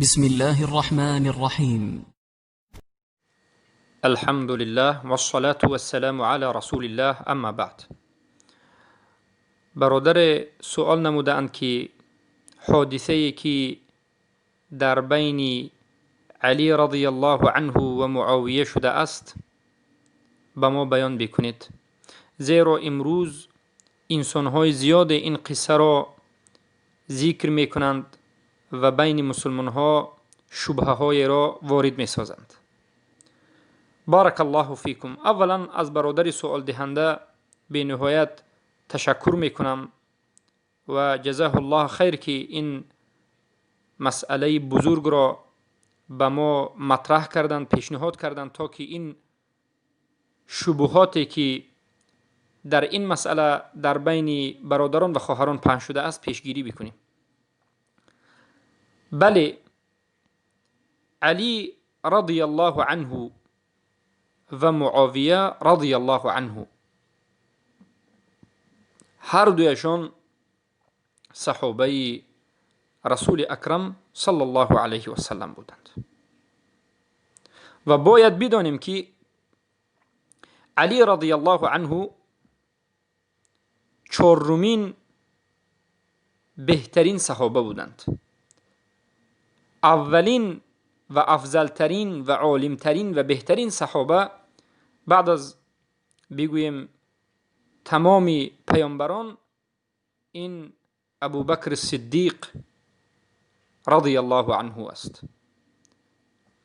بسم الله الرحمن الرحيم. الحمد لله والصلاة والسلام على رسول الله، اما بعد. برادر سؤال نمودند که حادثه که در بین علی رضی الله عنه و معاویه شده است به ما بیان بکنید، زیرا امروز انسانهای زیاد این قصه را ذکر میکنند و بین مسلمانها شبهه های را وارد میسازند. بارک الله فیکم. اولا از برادر سوال دهنده به نهایت تشکر میکنم و جزاه الله خیر که این مسئله بزرگ را به ما مطرح کردند، پیشنهاد کردند تا که این شبهاتی که در این مسئله در بین برادران و خواهران پهن شده است پیشگیری بکنیم. بله، علی رضی الله عنه و معاویه رضی الله عنه هر دویشان صحابه رسول اکرم صلی الله علیه و سلم بودند و باید بدانیم که علی رضی الله عنه چهارمین بهترین صحابه بودند. اولین و افضلترین و عالمترین و بهترین صحابه بعد از بگوییم تمام پیامبران این ابوبکر صدیق رضی الله عنه است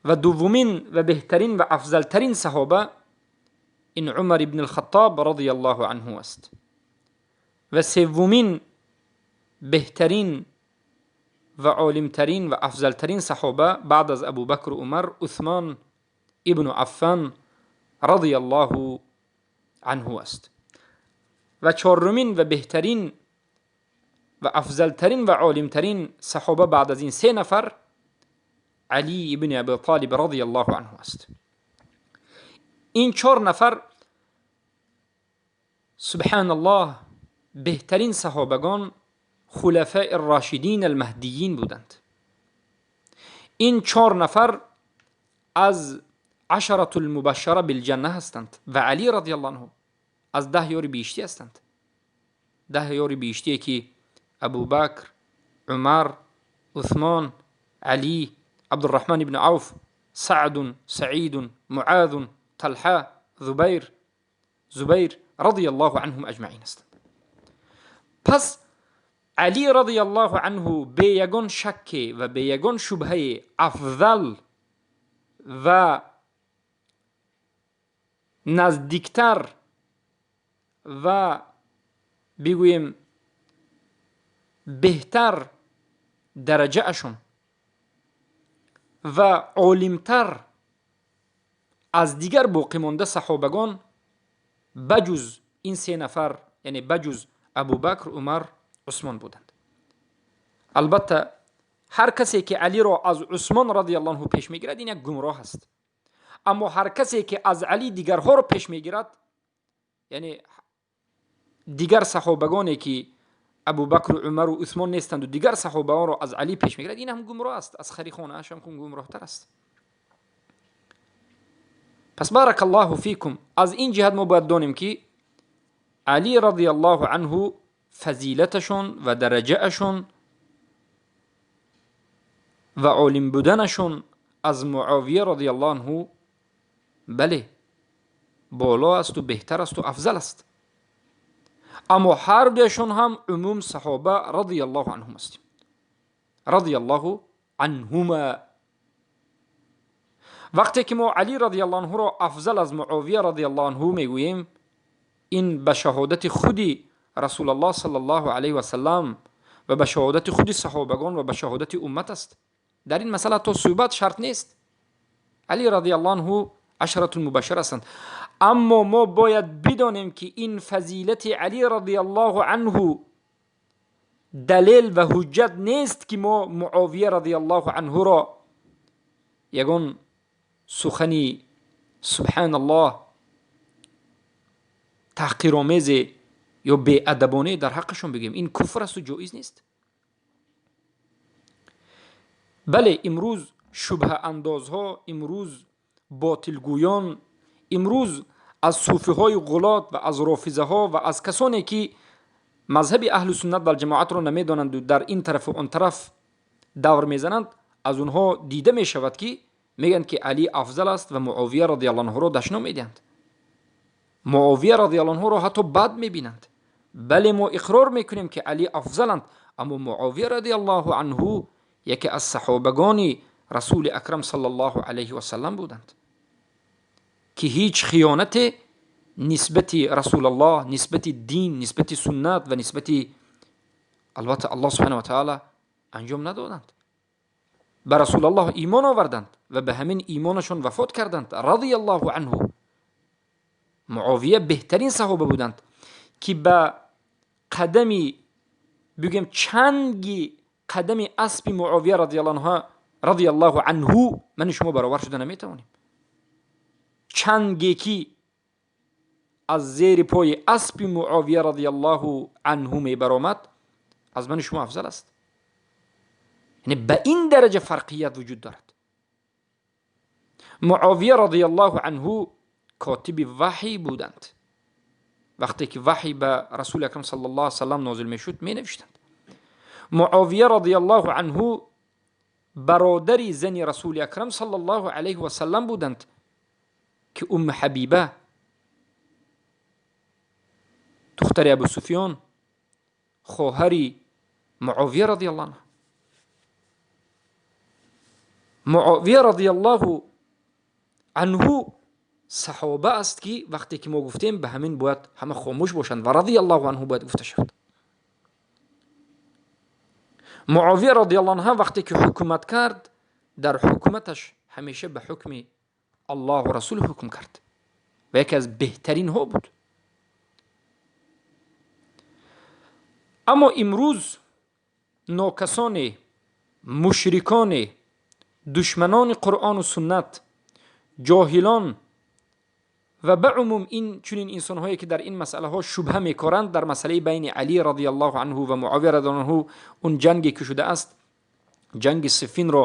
و دومین و بهترین و افضلترین صحابه این عمر ابن الخطاب رضی الله عنه است و سومین بهترین و عالمترین و افضلترین صحابه بعد از ابوبکر و عمر عثمان ابن عفان رضی الله عنه است و چهارمین و بهترین و افضلترین و عالمترین صحابه بعد از این سه نفر علی ابن ابی طالب رضی الله عنه است. این چهار نفر سبحان الله بهترین صحابگان خلفاء الراشدین المهدیین بودند. این چهار نفر از عشرة المبشره بالجنه هستند و علی رضی الله عنه از 10 یار بهشتی هستند. 10 یار بهشتی که ابوبکر، عمر، عثمان، علی، عبدالرحمن بن عوف، سعد، سعید، معاذ، طلحه، زبیر رضی الله عنهم اجمعین هستند. پس علی رضی الله عنه به یگان شک و به یگان شبهه افضل و نزدیکتر و بگوییم بهتر درجه اشون و عالمتر از دیگر باقی مانده صحابگان بجز این سه نفر، یعنی بجز ابوبکر، عمر، عثمان بودند. البته هر کسی که علی را از عثمان رضی الله عنه پیش میگیرد این یک گمراه است، اما هر کسی که از علی دیگرها را پیش میگیرد، یعنی دیگر صحابگانی که ابوبکر و عمر و عثمان نیستند و دیگر صحابگان را از علی پیش میگیرد، این هم گمراه است، از خری خانه اش هم گمراه تر است. پس بارک الله فیکم، از این جهت ما باید دانیم که علی رضی الله عنه فضیلتشون و درجهشون و عالم بودنشون از معاویه رضی الله عنه بله بالا است و بهتر است و افضل است، اما هر دوشون هم عموم صحابه رضی الله عنهم است، رضی الله عنهما. وقتی که ما علی رضی الله عنه را افضل از معاویه رضی الله عنه میگوییم، این به شهادت خودی رسول الله صلی الله علیه و سلم و به شهادت خود صحابگان و به شهادت امت است. در این مسئله تا صحبت شرط نیست. علی رضی الله عنه عشرة المبشر هستند، اما ما باید بدانیم که این فضیلت علی رضی الله عنه دلیل و حجت نیست که ما معاویه رضی الله عنه را یگان سخنی سبحان الله تحقیرآمیز یا بی‌ادبانه در حقشون بگیم. این کفر است و جایز نیست. Бале, имрӯз шубҳаандозҳо, имрӯз ботилгӯён, имрӯз аз сӯфиҳои ғулот ва аз рофизаҳо ва аз касоне ки мазҳаби аҳлу суннат валҷамоатро намедонанду дар ин тарафу он тараф давр мезананд, аз онҳо дида мешавад ки мегӯянд ки Алӣ афзал аст ва Муовия радиаллоҳу анҳуро дашном медиҳанд, Муовия радиаллоҳу анҳуро ҳатто бад мебинанд. Бале, мо иқрор мекунем ки Алӣ афзаланд, аммо Муовия радиаллоҳу анҳу яке аз саҳобагони расули акрам саллаллоҳу алайҳи васаллам буданд ки ҳеҷ хиёнате нисбати расулаллоҳ, нисбати дин, нисбати суннат ва нисбати албатта аллоҳ субҳанаҳу ва таъала анҷом надоданд. Ба расулаллоҳ имон оварданд ва ба ҳамин имонашон вафот карданд радиаллоҳу анҳу. Муовия беҳтарин саҳоба буданд ки ба қадами бигӯем чанги қадами аспи Муовия радиаллоҳу анҳу мани шумо баробар шуда наметавонем. Чанге ки аз зери пои аспи Муовия радиаллоҳу анҳу мебаромад аз мани шумо афзал аст. Яъне ба ин дараҷа фарқият вуҷуд дорад. Муовия радиаллоҳу анҳу котиби ваҳй буданд. Вақте ки ваҳй ба расули акрам саллаллоҳу алайҳи васаллам нозил мешуд, менавиштанд. Муовия радиаллоҳу анҳу бародари зани расули акрам саллаллоҳу алайҳи васаллам буданд ки Умм Ҳабиба духтари Абу Суфён, хоҳари Муовия радиаллоҳу анҳу. Муовия радиаллоҳу анҳу саҳоба аст ки вақте ки мо гуфтем ба ҳамин бояд ҳама хомӯш бошанд ва радиаллоҳу анҳу бояд гуфта шавад. Муовия радиаллоҳу анҳу вақте ки ҳукумат кард, дар ҳукуматаш ҳамеша ба ҳукми аллоҳу расул ҳукм кард ва яке аз беҳтаринҳо буд. Аммо имрӯз нокасоне, мушриконе, душманони қуръону суннат, ҷоҳилон ва ба умум ин чунин инсонҳое ки дар ин масъалаҳо шубҳа мекоранд, дар масъалаи байни Алӣ радиаллоҳу анҳу ва Муовия радиаллоҳу анҳу он ҷанге ки шудааст, ҷанги Сиффинро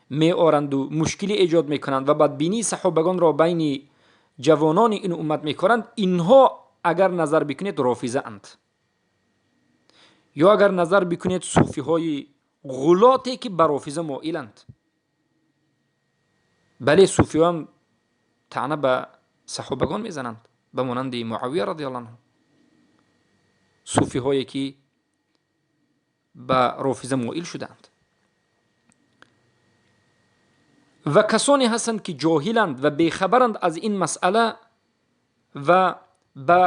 меоранду мушкилӣ эҷод мекунанд ва бадбинии саҳобагонро байни ҷавонони ин уммат мекоранд, инҳо агар назар бикунед рофизаанд ё агар назар бикунед сӯфиҳои ғулоте ки ба рофиза моиланд. Бале, сӯфиҳоам таъна ба саҳобагон мезананд ба монанди Муавия радиаллоҳу анҳу, сӯфиҳое ки ба рофиза моил шудаанд. Ва касоне ҳастанд ки ҷоҳиланд ва бехабаранд аз ин масъала ва ба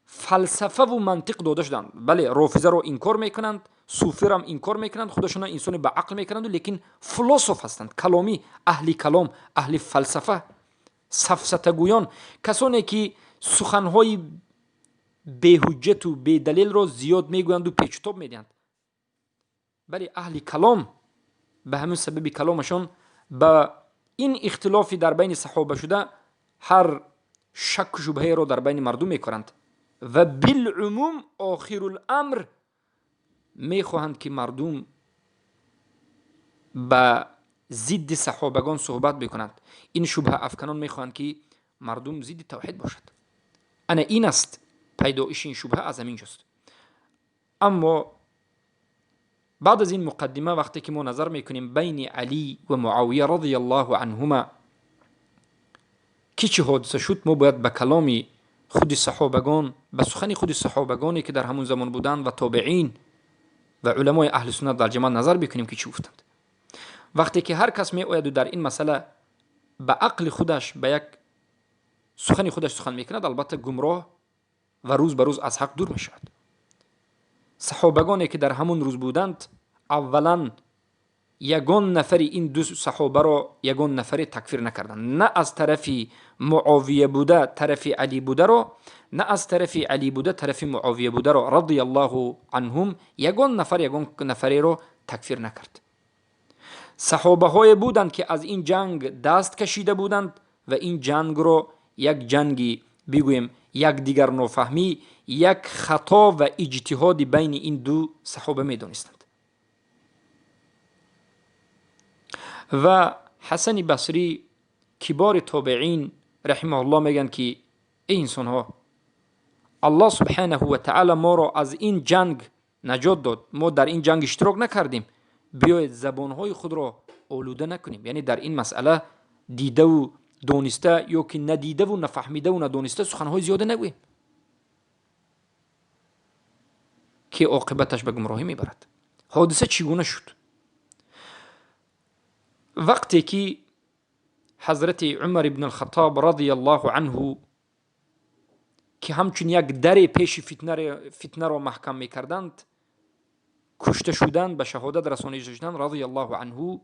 фалсафаву мантиқ дода шуданд. Бале, рофизаро инкор мекунанд, сӯфиро инкор мекунанд, худашонро инсони ба ақл мекунанд, лекин философ ҳастанд, каломӣ, аҳли калом, аҳли фалсафа, сафсатагӯён, касоне ки суханҳои беҳуҷҷату бедалелро зиёд мегӯянду печутоб медиҳанд. Бале, аҳли калом ба ҳамин сабаби каломашон ба ин ихтилофи дар байни саҳоба шуда ҳар шакку шубҳаеро дар байни мардум мекоранд ва билумум охируламр мехоҳанд ки мардум ба зидди саҳобагон суҳбат бикунанд. Ин шубҳаафканон мехоҳанд ки мардум зидди тавҳид бошад. Ана ин аст пайдоиши ин шубҳа аз ҳамин ҷост. Аммо баъд аз ин муқаддима вақте ки мо назар мекунем байни Алӣ ва Муавия радиаллоҳу анҳума ки чӣ ҳодиса шуд, мо бояд ба каломи худи саҳобагон, ба сухани худи саҳобагоне ки дар ҳамон замон буданд ва тобеин ва уламои аҳли суннат дар ҷамоат назар бикунем ки чӣ гуфтанд. Вақте ки ҳар кас меояду дар ин масъала ба ақли худаш, ба як сухани худаш сухан мекунад, албатта гумроҳ ва рӯз ба рӯз аз ҳақ дур мешавад. Саҳобагоне ки дар ҳамон рӯз буданд, аввалан ягон нафари ин ду саҳобаро ягон нафаре такфир накарданд. На аз тарафи Муовия буда тарафи Алӣ бударо, на аз тарафи Алӣ буда тарафи Муовия бударо радиаллоҳу анҳум ягон нафар ягон нафареро такфир накард. Саҳобаҳое буданд ки аз ин ҷанг даст кашида буданд ва ин ҷангро як ҷанги бигӯем якдигар нофаҳмӣ, як хато ва иҷтиҳоди байни ин ду саҳоба медонистанд. Ва Ҳасани Басрӣ, кибори тобеин, раҳимаҳуллоҳ, мегӯянд, ки эй инсонҳо, Аллоҳ субҳанаҳу ва таъоло моро аз ин ҷанг наҷот дод, мо дар ин ҷанг иштирок накардем, биёед забонҳои худро олуда накунем. Яъне дар ин масъала дидаву дониста ё ки надидаву нафаҳмидаву надониста суханҳои зиёда нагӯем, ки оқибаташ ба гумроҳӣ мебарад. Ҳодиса чӣ гуна шуд? Вақте ки ҳазрати Умар ибн алхаттоб радиаллоҳу анҳу, ки ҳамчун як даре пеши фитнаро маҳкам мекарданд, кушта шуданд, ба шаҳодат расонида шуданд, радиаллоҳу анҳу,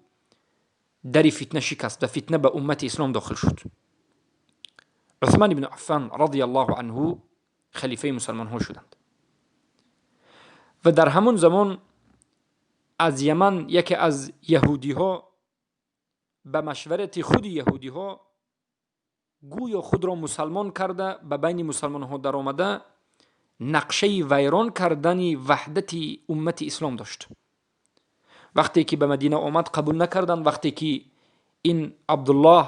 дари фитна шикаст ва фитна ба уммати ислом дохил шуд. Усман ибн Аффан радиаллоҳу анҳу халифаи мусалмонҳо шуданд ва дар ҳамон замон аз Яман яке аз яҳудиҳо ба машварати худи яҳудиҳо гӯё худро мусалмон карда, ба байни мусалмонҳо даромада, нақшаи вайрон кардани ваҳдати уммати ислом дошт. Вақте ки ба Мадина омад, қабул накарданд. Вақте ки ин Абдуллоҳ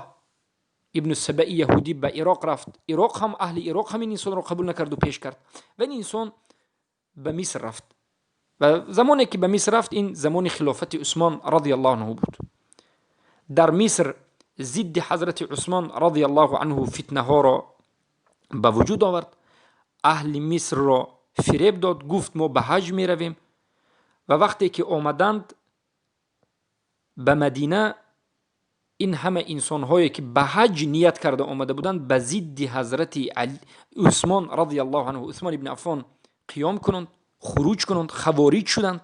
ибну Сабаи яҳудӣ ба Ироқ рафт, Ироқ ҳам, аҳли Ироқ ҳам ин инсонро қабул накарду пеш кард ва ин инсон ба Миср рафт. Ва замоне ки ба Миср рафт, ин замони хилофати Усмон радиаллоҳу анҳу буд. Дар Миср зидди ҳазрати Усмон радиаллоҳу анҳу фитнаҳоро ба вуҷуд овард, аҳли Мисрро фиреб дод, гуфт мо ба ҳаҷ меравем. Ва вақте ки омаданд ба Мадина, ин ҳама инсонҳое ки ба ҳаҷ ният карда омада буданд, ба зидди ҳазрати Усмон радиаллоҳу анҳу, Усмон ибни Аффон қиём кунанд, хуруҷ кунанд, хавориҷ шуданд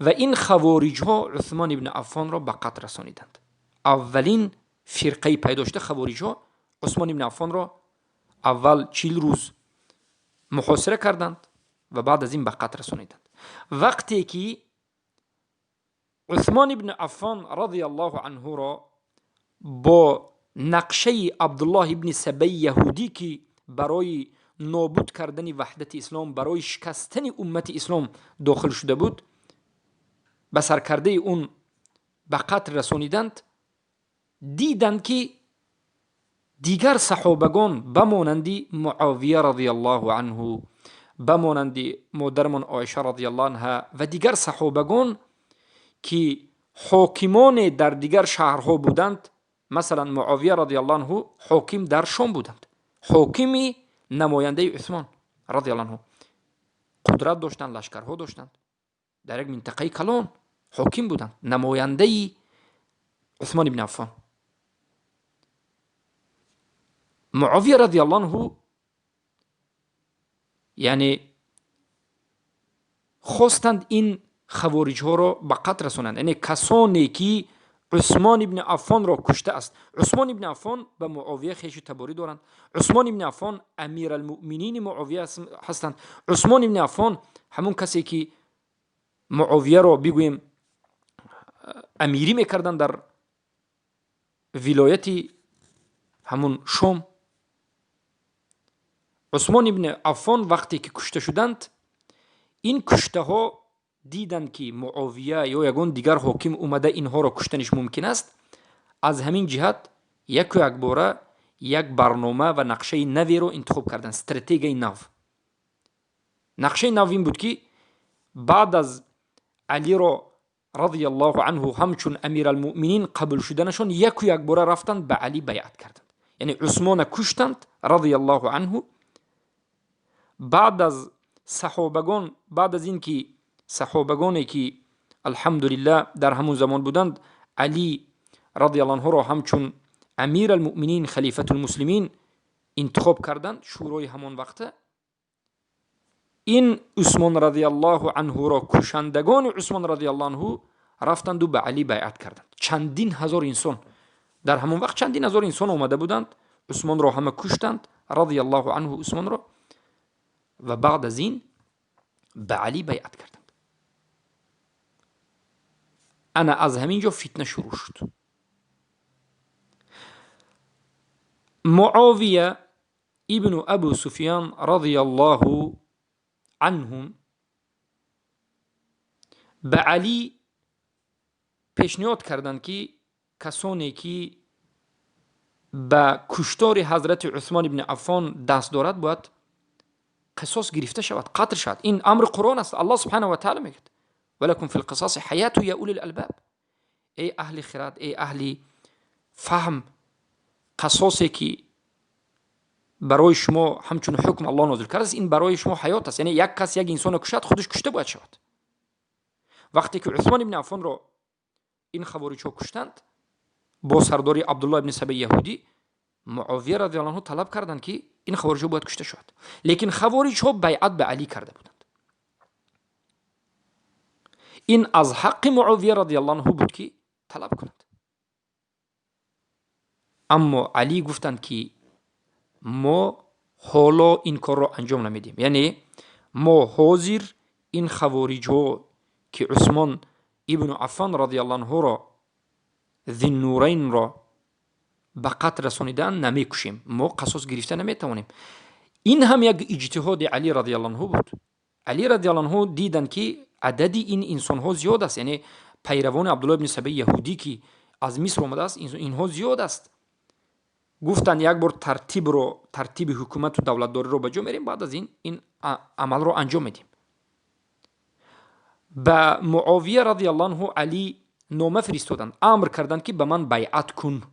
ва ин хавориҷҳо Усмон ибни Аффонро ба қатл расониданд. Аввалин фирқаи пайдо шуда хавориҷҳо Усмон ибни Аффонро аввал 40 рӯз муҳосира карданд ва баъд аз ин ба қатл расониданд. Вақте ки Усмон ибни Аффон радиаллоҳу анҳуро бо нақшаи Абдуллоҳ ибни Сабаи яҳудӣ, ки барои нобуд кардани ваҳдати ислом, барои шикастани уммати ислом дохил шуда буд, ба саркардаи он ба қатл расониданд, диданд, ки дигар саҳобагон ба монанди Муовия радиаллоҳу анҳу, ба монанди модарамон Оиша радиаллоҳу анҳа ва дигар саҳобагон, ки ҳокимоне дар дигар шаҳрҳо буданд, масалан Муовия радиаллоҳу анҳу ҳоким дар Шом буданд, ҳокими намояндаи Усмон радиаллоҳу анҳу, қудрат доштанд, лашкарҳо доштанд, дар як минтақаи калон ҳоким буданд, намояндаи Усмон ибни Аффон. Муовия радиаллоҳу анҳу яъне хостанд ин хавориҷҳоро ба қатл расонанд, яъне касоне ки Усмон ибни Аффонро куштааст. Усмон ибни Аффон ба Муовия хешу таборӣ доранд. Усмон ибни Аффон амиралмуъминини Муовия ҳастанд. Усмон ибни Аффон ҳамон касе ки Муовияро бигӯем амирӣ мекарданд дар вилояти ҳамун Шом. Усмон ибни Аффон вақте ки кушта шуданд, ин куштаҳо диданд, ки Муовия ё ягон дигар ҳоким омада инҳоро куштаниш мумкин аст. Аз ҳамин ҷиҳат яку якбора як барнома ва нақшаи наверо интихоб карданд, стратегияи нав. Нақшаи нав ин буд, ки баъд аз Алиро радиаллоҳу анҳу ҳамчун амиралмуъминин қабул шуданашон яку якбора рафтанд ба Али байъат карданд, яъне Усмона куштанд радиаллоҳу анҳу. Баъд аз саҳобагон, баъд аз ин ки саҳобагоне ки алҳамдулиллаҳ дар ҳамон замон буданд, Али радиаллоҳу анҳуро ҳамчун амиралмуъминин, халифатулмуслимин интихоб карданд, шӯрои ҳамон вақта, ин Усмон радиаллоҳу анҳуро кушандагони Усмон радиаллоҳу анҳу рафтанду ба Али байъат карданд. Чандин ҳазор инсон дар ҳамон вақт, чандин ҳазор инсон омада буданд, Усмонро ҳама куштанд радиаллоҳу анҳу Усмонро, ва баъд аз ин ба Али байъат карданд. Ана аз ҳамин ҷо фитна шурӯъ шуд. Муовия ибну Абу Суфиян радиаллоҳу анҳум ба Али Пешниҳод карданд, ки касоне ки ба куштори ҳазрати Усмон ибни Аффон даст дорад, бояд қисос гирифта шавад, қатл шавад. Ин амри Қуръон аст. Аллоҳ субҳанаҳу ва таъала мегӯяд: ва лакум фил қисоси ҳаяту я улил албаб. Эй аҳли хирад, эй аҳли фаҳм, қасосе ки барои шумо ҳамчун ҳукм Аллоҳ нозил кардааст, ин барои шумо ҳаёт аст. Яъне як кас як инсонро кушад, худаш кушта бояд шавад. Вақте ки Усмон ибни Аффонро ин хавориҷҳо куштанд бо сардори Абдулло ибни Сабаи яҳудӣ, Муовия радиаллоҳу анҳу талаб карданд, ки ин хавориҷҳо бояд кушта шавад. Лекин хавориҷҳо байъат ба Алӣ карда буданд. Ин аз ҳаққи Муовия радиаллоҳу анҳу буд, ки талаб кунад. Аммо Алӣ гуфтанд, ки мо ҳоло ин корро анҷом намедиҳем, яъне мо ҳозир ин хавориҷҳо, ки Усмон ибну Аффон радиаллоҳу анҳуро, Зиннурайнро ба қатл расонидаанд, намекушем, мо қасос гирифта наметавонем. Ин ҳам як иҷтиҳоди Алӣ радиаллоҳу анҳу буд. Алӣ радиаллоҳу анҳу диданд, ки адади ин инсонҳо зиёд аст, яъне пайравони Абдулло ибни Сабаи яҳудӣ, ки аз Миср омадааст, инҳо зиёд аст. Гуфтанд, як бор тартибро, тартиби ҳукумату давлатдориро ба ҷо мерем, баъд аз ин ин амалро анҷом медиҳем. Ба Муовия радиаллоҳу анҳу Алӣ нома фиристоданд, амр карданд, ки ба ман байъат кун,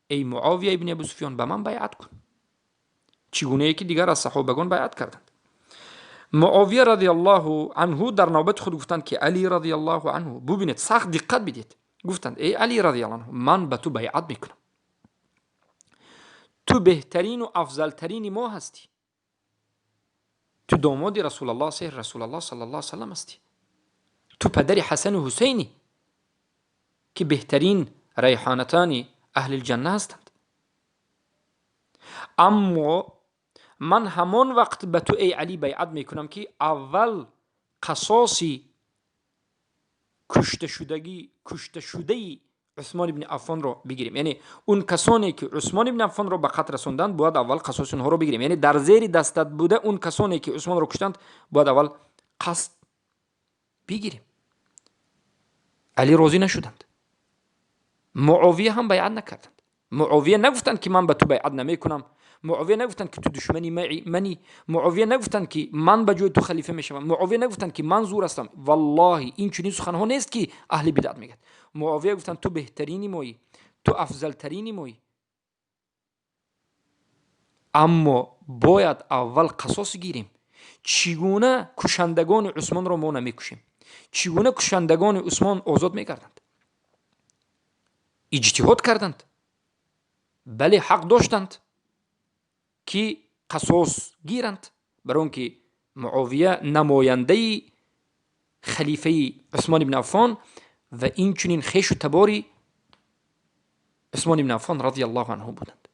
эй Муовия ибни Абу Суфён, ба ман байъат кун, чӣ гунае ки дигар аз саҳобагон байъат карданд. Муовия радиаллоҳу анҳу дар навбати худ гуфтанд, ки Али радиаллоҳу анҳу, бубинед, сахт диққат бидед, гуфтанд: эй Али радиаллоҳу анҳу, ман ба ту байъат мекунам, ту беҳтарину афзалтарини мо ҳастӣ, ту домоди Расулаллоҳ, сеҳр Расулаллоҳ саллаллоҳу алайҳи васаллам ҳастӣ, ту падари Ҳасану Ҳусайнӣ, ки беҳтарин райҳонатани аҳли ҷанна ҳастанд. Аммо ман ҳамон вақт ба ту, эй Алӣ, байъат мекунам, ки аввал қасоси кушташудагӣ, кушташудаи Усмон ибни Аффонро бигирем, яъне он касоне ки Усмон ибни Аффонро ба қатл расонданд, бояд аввал қасоси онҳоро бигирем, яъне дар зери дастат буда он касоне ки Усмонро куштанд, бояд аввал қасд бигирем. Алӣ розӣ нашуданд, Муовия ҳам байъат накарданд. Муовия нагуфтанд, ки ман ба ту байъат намекунам. Муовия нагуфтанд, ки ту душмани мани. Муовия нагуфтанд, ки ман ба ҷои ту халифа мешавам. Муовия нагуфтанд, ки ман зур ҳастам. Валлоҳи, ин чунин суханҳо нест, ки аҳли бидъат мегӯяд. Муовия гуфтанд: ту беҳтарини моӣ, ту афзалтарини моӣ, аммо бояд аввал қасос гирем. Чӣ гуна кушандагони Усмонро мо намекушем? Чӣ гуна кушандагони Усмон озод мегарданд? Иҷтиҳод карданд, бале, ҳақ доштанд, ки қасос гиранд, барои он ки Муовия намояндаи халифаи Усмон ибни Аффон ва инчунин хешу табори Усмон ибни Аффон радиаллоҳу анҳу буданд.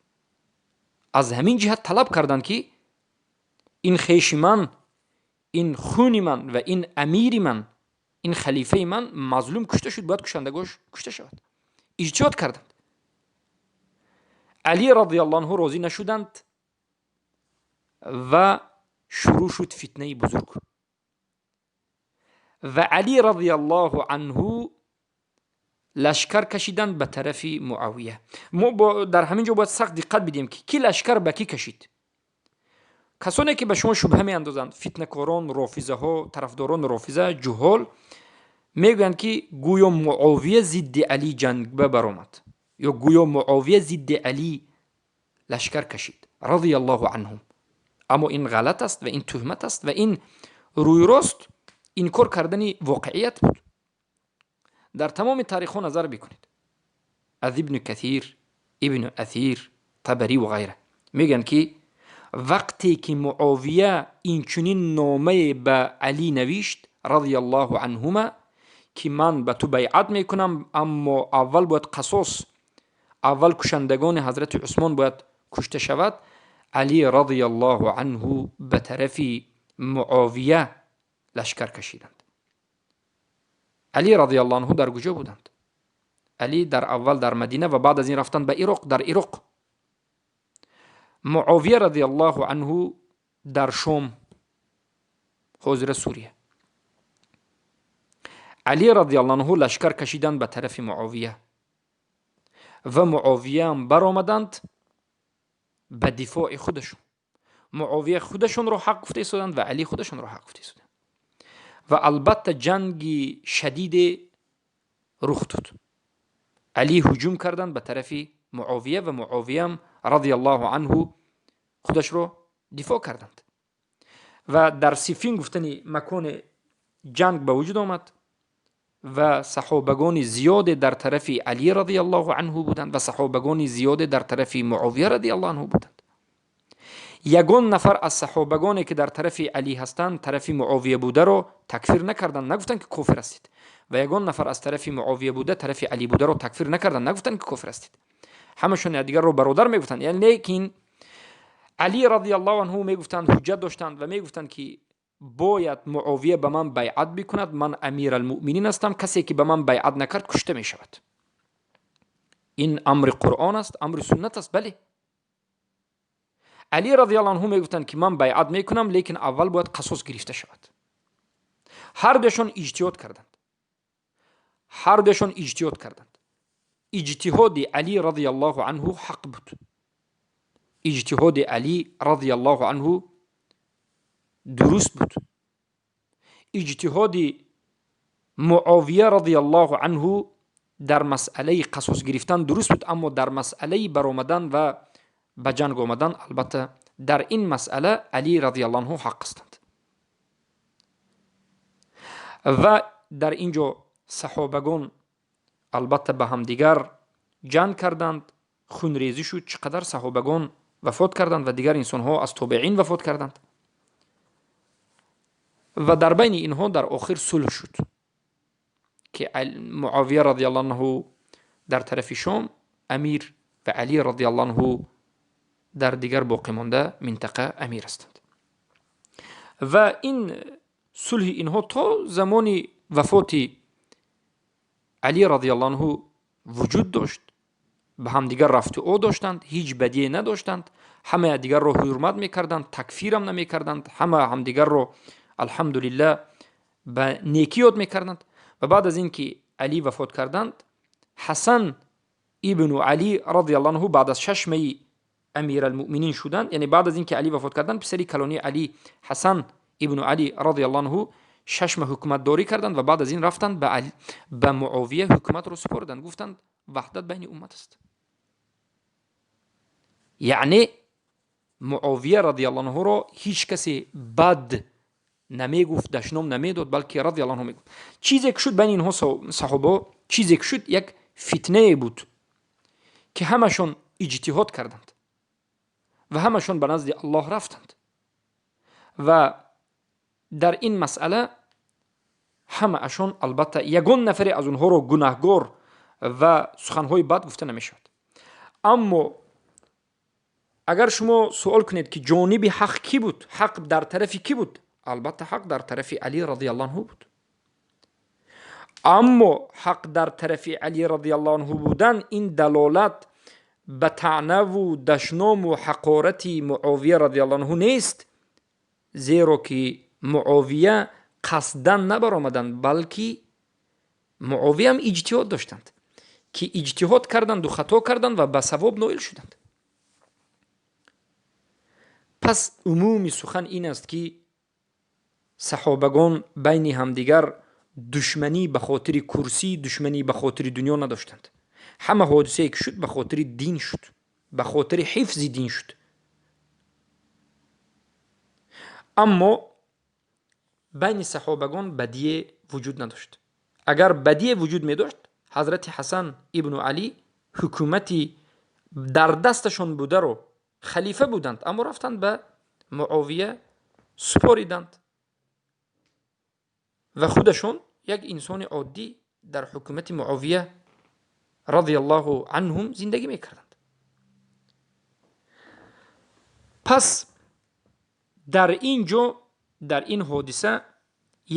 Аз ҳамин ҷиҳат талаб карданд, ки ин хеши ман, ин хуни ман ва ин амири ман, ин халифаи ман мазлум кушта шуд, бояд кушандагош кушта шавад. Иҷтиҳод карданд. Алӣ радиаллоҳу анҳу розӣ нашуданд ва шурӯъ шуд фитнаи бузург ва Алӣ радиаллоҳу анҳу лашкар кашиданд ба тарафи Муавия. Мо дар ҳамин ҷо бояд сахт диққат бидиҳем, ки кӣ лашкар ба кӣ кашид. Касоне ки ба шумо шубҳа меандозанд, фитнакорон, рофизаҳо, тарафдорони рофиза, ҷуҳол, мегӯянд, ки гӯё Муовия зидди Алӣ ҷангба баромад ё гӯё Муовия зидди Алӣ лашкар кашид радиаллоҳу анҳум. Аммо ин ғалат аст ва ин туҳмат аст ва ин рӯйрост инкор кардани воқеият буд. Дар тамоми таърихҳо назар бикунед, аз Ибну Касир, Ибну Асир, Табарӣ ва ғайра, мегӯянд, ки вақте ки Муовия инчунин номае ба Алӣ навишт радиаллоҳу анҳума, ки ман ба ту байъат мекунам, аммо аввал бояд қасос, аввал кушандагони ҳазрати Усмон бояд кушта шавад, Алӣ радиаллоҳу анҳу ба тарафи Муовия лашкар кашиданд. Алӣ радиаллоҳу анҳу дар куҷо буданд? Алӣ дар аввал дар Мадина ва баъд аз ин рафтанд ба Ироқ. Дар Ироқ. Муовия радиаллоҳу анҳу дар Шом, ҳозира Сурия. Али радиаллоҳу анҳу лашкар кашиданд ба тарафи Муовия ва Муовияам баромаданд ба дифои худашон. Муовия худашонро ҳақ гуфта истоданд ва Али худашонро ҳақ гуфта истоданд ва албатта ҷанги шадиде рух дод. Али ҳуҷум карданд ба тарафи Муовия ва Муовияам радиаллоҳу анҳу худашро дифоъ карданд ва дар Сифин гуфтани макони ҷанг ба вуҷуд омад ва саҳобагони зиёде дар тарафи Али радиаллоҳу анҳу буданд ва саҳобагони зиёде дар тарафи Муовия радиаллоҳу анҳу буданд. Ягон нафар аз саҳобагоне ки дар тарафи Али ҳастанд, тарафи Муовия бударо такфир накарданд, нагуфтанд, ки кофир ҳастед, ва ягон нафар аз тарафи Муовия буда, тарафи Али бударо такфир накарданд, нагуфтанд, ки кофир ҳастед. Ҳамашон якдигарро бародар мегуфтанд. Лекин Али радиаллоҳу анҳу мегуфтанд, ҳуҷҷат доштанд ва мегуфтанд, ки бояд Муовия ба ман байъат бикунад, ман амиралмуъминин ҳастам, касе ки ба ман байъат накард, кушта мешавад. Ин амри Қуръон аст, амри суннат аст. Бале, Али радиаллоҳу анҳу мегуфтанд, ки ман байъат мекунам, лекин аввал бояд қасос гирифта шавад. Ҳардуяшон иҷтиҳод карданд, ҳардуяшон иҷтиҳод карданд. Иҷтиҳоди Али радиаллоҳу анҳу ҳақ буд, иҷтиҳоди Али радиаллоҳу анҳу дуруст буд. Иҷтиҳоди Муовия радиаллоҳу анҳу дар масъалаи қасос гирифтан дуруст буд, аммо дар масъалаи баромадан ва ба ҷанг омадан, албатта, дар ин масъала Али радиаллоҳу анҳу ҳақ ҳастанд. Ва дар ин ҷо саҳобагон, албатта, ба ҳамдигар ҷанг карданд, хунрезӣ шуд, чӣ қадар саҳобагон вафот карданд ва дигар инсонҳо аз тобеин вафот карданд. Ва дар байни инҳо дар охир сулҳ шуд, ки Муовия радиаллоҳу анҳу дар тарафи Шом амир ва Али радиаллоҳу анҳу дар дигар боқимонда минтақа амир ҳастанд. Ва ин сулҳи инҳо то замони вафоти Али радиаллоҳу анҳу вуҷуд дошт. Ба ҳамдигар рафту о доштанд, ҳеҷ бадие надоштанд, ҳама якдигарро ҳурмат мекарданд, такфирам намекарданд, ҳама ҳамдигарро, алҳамдулиллаҳ, ба некӣ ёд мекарданд. Ва баъд аз ин ки Али вафот карданд, Ҳасан ибну Али радиаллоҳу анҳу баъд аз 6 маҳи амиралмуъминин шуданд, яъне баъд аз ин ки Али вафот карданд, писари калонии Али, Ҳасан ибну Али радиаллоҳу анҳу, 6 маҳ ҳукуматдорӣ карданд ва баъд аз ин рафтанд, ба Муовия ҳукуматро супориданд, гуфтанд: ваҳдат байни уммат аст. Яъне Муовия радиаллоҳу анҳуро ҳеҷ касе бад намегуфт, дашном намедод, балки радиаллоҳу анҳу мегуфт. Чизе ки шуд байни инҳо, саҳобаҳо, чизе ки шуд, як фитнае буд, ки ҳамашон иҷтиҳод карданд ва ҳамашон ба назди Аллоҳ рафтанд. Ва дар ин масъала ҳамаашон, албатта, ягон нафаре аз онҳоро гунаҳгор ва суханҳои бад гуфта намешавад. Аммо агар шумо суол кунед, ки ҷониби ҳақ кӣ буд, ҳақ дар тарафи кӣ буд, албатта, ҳақ дар тарафи Али радиаллоҳу анҳу буд. Аммо ҳақ дар тарафи Али радиаллоҳу анҳу будан ин далолат ба таънаву дашному ҳақорати Муовия радиаллоҳу анҳу нест, зеро ки Муовия қасдан набаромаданд, балки Муовияам иҷтиҳод доштанд, ки иҷтиҳод карданду хато карданд ва ба савоб ноил шуданд. Пас умуми сухан ин аст, ки саҳобагон байни ҳамдигар душманӣ ба хотири курсӣ, душманӣ ба хотири дунё надоштанд. Ҳама ҳодисае ки шуд, ба хотири дин шуд, ба хотири ҳифзи дин шуд. Аммо байни саҳобагон бадие вуҷуд надошт. Агар бадие вуҷуд медошт, ҳазрати Ҳасан ибну Алӣ ҳукумати дар дасташон бударо, халифа буданд, аммо рафтанд, ба Муовия супориданд ва худашон як инсони оддӣ дар ҳукумати Муовия радиаллоҳу анҳум зиндагӣ мекарданд. Пас дар ин ҷо, дар ин ҳодиса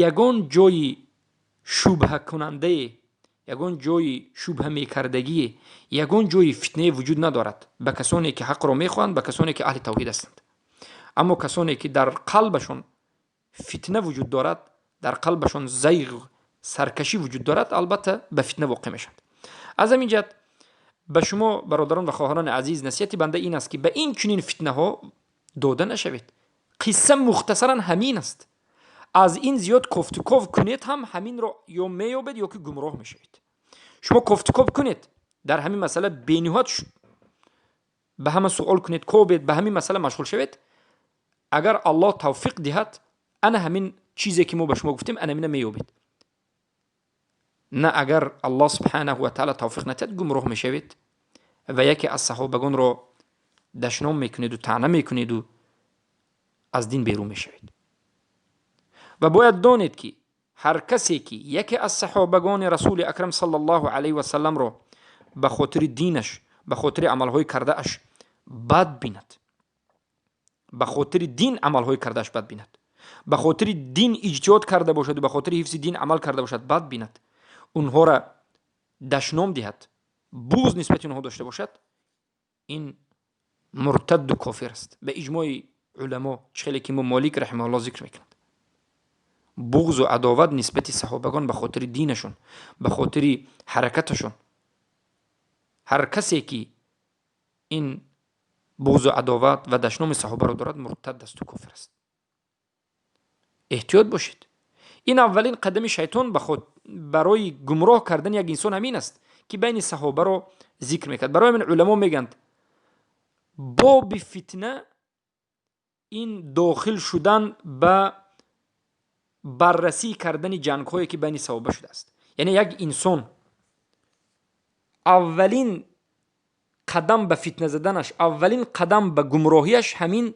ягон ҷои шубҳакунандае, ягон ҷои шубҳа мекардагие, ягон ҷои фитнае вуҷуд надорад ба касоне ки ҳақро мехоҳанд, ба касоне ки аҳли тавҳид ҳастанд. Аммо касоне ки дар қалбашон фитна вуҷуд дорад, дар қалбашон зайғ, саркашӣ вуҷуд дорад, албатта ба фитна воқеъ мешаванд. Аз ҳамин ҷиҳат ба шумо бародарон ва хоҳарони азиз насиҳати банда ин аст, ки ба ин чунин фитнаҳо дода нашавед. Қисса мухтасаран ҳамин аст. Аз ин зиёд кофтуков кунед ҳам ҳаминро ё меёбед, ё ки гумроҳ мешавед. Шумо кофтуков кунед дар ҳамин масъала, бениҳоят ба ҳама суол кунед, кобед, ба ҳамин масъала машғул шавед. Агар Аллоҳ тавфиқ диҳад, ана ҳамин чизе ки мо ба шумо гуфтем, ана ҳамина меёбед. На агар Аллоҳ субҳанаҳу ва таъала тавфиқ надиҳад, гумроҳ мешавед ва яке аз саҳобагонро дашном мекунеду таъна мекунеду аз дин берун мешавед. Ва бояд донед, ки ҳар касе ки яке аз саҳобагони Расули Акрам саллаллоҳу алайҳи васалламро ба хотири динаш, ба хотири амалҳои кардааш бад бинад, ба хотири дин амалҳои кардааш бад бинад, ба хотири дин иҷтиҳод карда бошаду ба хотири ҳифзи дин амал карда бошад бад бинад, онҳоро дашном диҳад, буғз нисбати онҳо дошта бошад, ин муртадду кофир аст ба иҷмои уламо. Чӣ хеле ки имом Молик раҳимаҳуллоҳ зикр мекунад, буғзу адоват нисбати саҳобагон ба хотири динашон, ба хотири ҳаракаташон, ҳар касе ки ин буғзу адоват ва дашноми саҳобаро дорад, муртад асту кофир аст. Эҳтиёт бошед. Ин аввалин қадами шайтон барои гумроҳ кардани як инсон ҳамин аст, ки байни саҳобаро зикр мекард. Барои ҳамин уламо мегӯянд, боби фитна ин дохил шудан ба баррасӣ кардани ҷангҳое, ки байни саҳоба шудааст. Яъне як инсон аввалин қадам ба фитна заданаш, аввалин қадам ба гумроҳиаш, ҳамин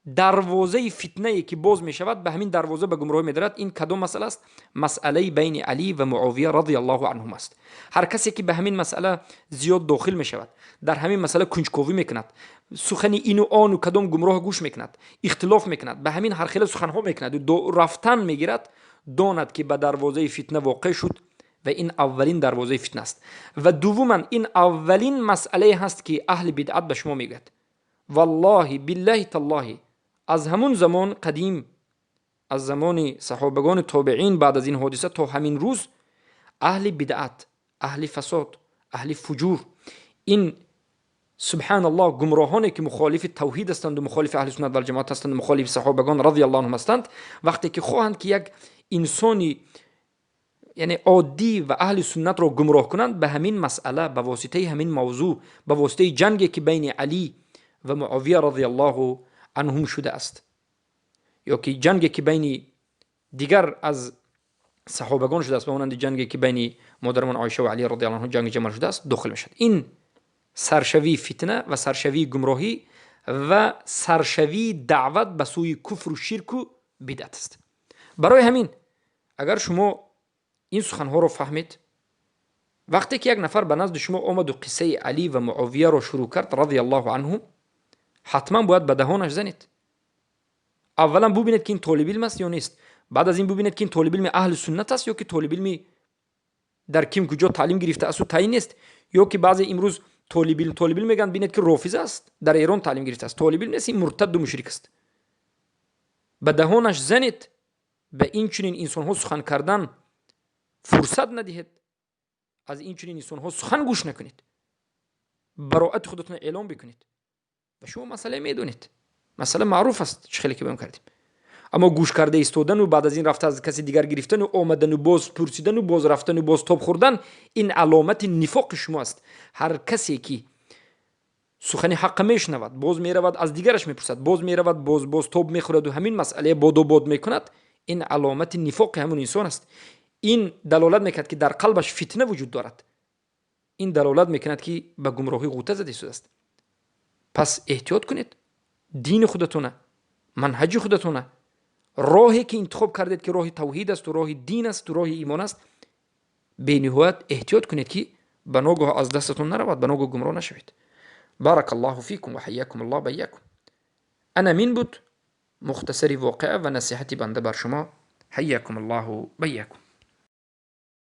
дарвозаи фитнае ки боз мешавад, ба ҳамин дарвоза ба гумроҳӣ медарад. Ин кадом масъала аст? Масъалаи байни Алӣ ва Муовия радиаллоҳу анҳум аст. Ҳар касе ки ба ҳамин масъала зиёд дохил мешавад, дар ҳамин масъала кунҷковӣ мекунад, сухани ину ону кадом гумроҳ гӯш мекунад, ихтилоф мекунад, ба ҳамин ҳархела суханҳо мекунад, рафтан мегирад, донад, ки ба дарвозаи фитна воқеъ шуд ва ин аввалин дарвозаи фитна аст. Ва дуввуман, ин аввалин масъалае ҳаст, ки аҳли бидъат ба шумо мегӯяд: валлоҳи, биллаҳи, таллоҳи, аз ҳамун замон қадим, аз замони саҳобагони тобеин, баъд аз ин ҳодиса то ҳамин рӯз аҳли бидъат, аҳли фасод, аҳли фуҷур, ин субҳаналлоҳ, гумроҳоне ки мухолифи тавҳид ҳастанду мухолифи аҳли суннат валҷамоат ҳастанд, мухолифи саҳобагон радиаллоҳу анҳум ҳастанд, вақте ки хоҳанд ки як инсони, яъне оддӣ ва аҳли суннатро гумроҳ кунанд, ба ҳамин масъала, ба воситаи ҳамин мавзӯъ, ба воситаи ҷанге ки байни Алӣ ва Муовия радиаллоҳу анҳум шудааст, ё ки ҷанге ки байни дигар аз саҳобагон шудааст, ба монанди ҷанге ки байни модарамон Оиша ва Алӣ радиаллоҳу анҳу, ҷанги Ҷамал шудааст, дохил мешавад. Ин саршавии фитна ва саршавии гумроҳӣ ва саршавии даъват ба сӯи куфру ширку бидъат аст. Барои ҳамин агар шумо ин суханҳоро фаҳмед, вақте ки як нафар ба назди шумо омаду қиссаи Алӣ ва Муовияро шурӯъ кард радиаллоҳу анҳу, ҳатман бояд ба даҳонаш занед. Аввалан бубинед, ки ин толибилм аст ё нест. Баъд аз ин бубинед, ки ин толибилми аҳли суннат аст ё ки толибилми дар ким куҷо таълим гирифта асту таъин нест, ё ки баъзе имрӯз толибилм, толибилм мегӯянд, бинед, ки рофиза аст, дар Эрон таълим гирифтааст, толибилм нест, ин муртадду мушрик аст. Ба даҳонаш занед. Ба ин чунин инсонҳо сухан кардан фурсат надиҳед, аз ин чунин инсонҳо сухан гӯш накунед, бароати худатон эълон бикунед. Ва шумо масъала медонед, масъала маъруф аст, чӣ хеле ки баён кардем. Аммо гӯш карда истодану баъд аз ин рафта аз каси дигар гирифтану омадану боз пурсидану боз рафтану боз тоб хӯрдан, ин аломати нифоқи шумо аст. Ҳар касе ки сухани ҳаққа мешунавад, боз меравад, аз дигараш мепурсад, боз меравад, боз боз тоб мехӯраду ҳамин масъалае боду бод мекунад, ин аломати нифоқи ҳамун инсон аст. Ин далолат мекунад, ки дар қалбаш фитна вуҷуд дорад. Ин далолат мекунад, ки ба гумроҳӣ ғӯта зада истодааст. Пас эҳтиёт кунед, дини худатона, манҳаҷи худатона, роҳе ки интихоб кардед, ки роҳи тавҳид асту роҳи дин асту роҳи имон аст, бениҳоят эҳтиёт кунед, ки ба ногоҳ аз дастатон наравад, ба ногоҳ гумроҳ нашавед. Барака Аллоҳу фикум ва ҳайякум Аллоҳ байякум. Ана мин буд мухтасари воқеа ва насиҳати банда бар шумо. Ҳайякум Аллоҳу байякум.